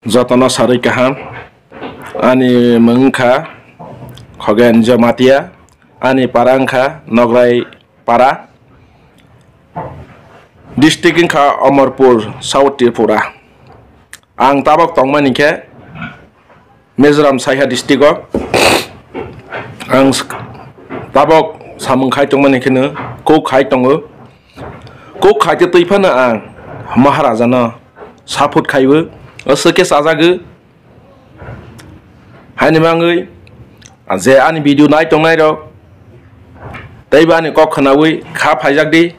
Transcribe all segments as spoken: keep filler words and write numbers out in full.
Jotono sarwi kaham. Ani mung wngkha Khogen Jamatia, ani para wngkha Nograi para. District wngkha Amarpur, South Tripura. Ang tabok tongmani khe Mizoram Saiha district o. Ang sk-, tabok samung khai tongmani kheno kok khai tongo. Kok khai tei twi phano ang Maharaja no support khaiwi aswk khe chajago. Haini bagwi je ani video nai tongnai rok teibo ani kok khwnawi kha phaijak di.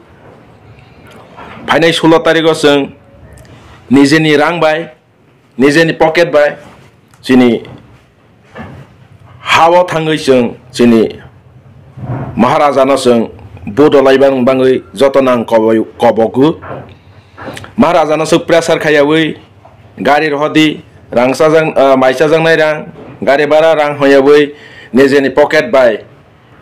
Phainai sulo tarikh o chwng nijeni rang bai, nijeni pocket bai chini ha-o thangwi chwng chini Maharaja no chwng vote rwlaiba bagwi jotono ang koboi-, kobogo. Maharaja no chwng pressure khaiyawi gari rohordi, rang chajak, ah, mai chajaknai rang, gari bhara rang hoiyawi nijeni pocket bai,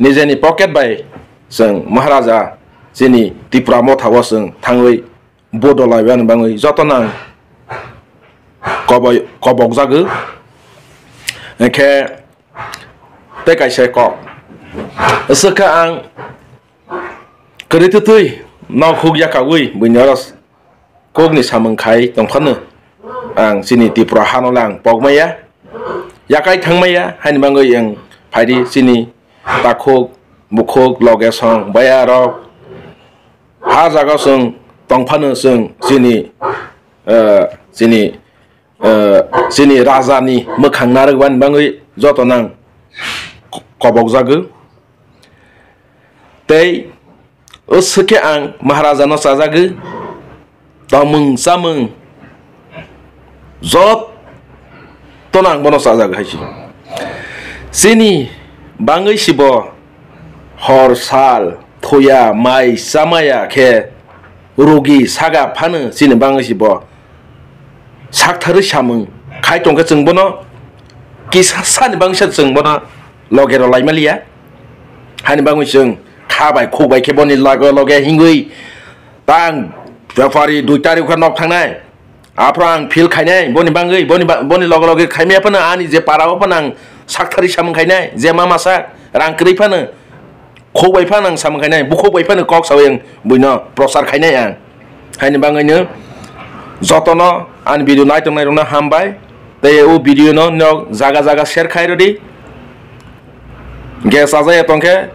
nijeni pocket bai chwng Maharaja chini Tipra Motha o chwng thangwi vote rwlaiba bagwi jotono ang koboi-, kobokjago. Hwnkhe tei kaisa kok. Aswk khe ang kwrwi twtwi nok huk yakaui buini oro kokni samung khai tongphano ang chini Tripura hano le ang pokmaya, yakai thangmaya, haini bagwi ang phaidi chini takhuk, bukhuk, loge song, baya rok ha jaga chwng tongphano chwng chini, eh, chini, eh, chini raja ni mwkhang narwkbani bagwi joto nang kobokjago. Tei o swkhe ang Maharaja no chajago, tongmung chamung jotono ang bono chajago hai se. Chini bagwi se bo hor sal thoya mai chamaya khe rugi saga phano chini bagwi se bo saktharwi samung khai tongkhe chwng bono kisa sani bagwi se chwng bono loge rwlai maliya. Hani bagwi chwng kha bai khuk bai khe boni loge loge hingwi tang bepari dui tarik khe nok thangnai. Aphro ang feel khainai boni bagwi, boni ba-, boni loge loge khaimaya phano ani je para o phano ang saktharwi samung khainai, je mama sak rang kwrwi phano khuk bai phano ang samung khainai, bukhuk bai phano kok sawi ang buino prochar khainai ang. Haini bagwino jotono ani video naitongnai rokno hambai, tei o video no nok jaga jaga share khai rwdi, ge chajaya tongkhe.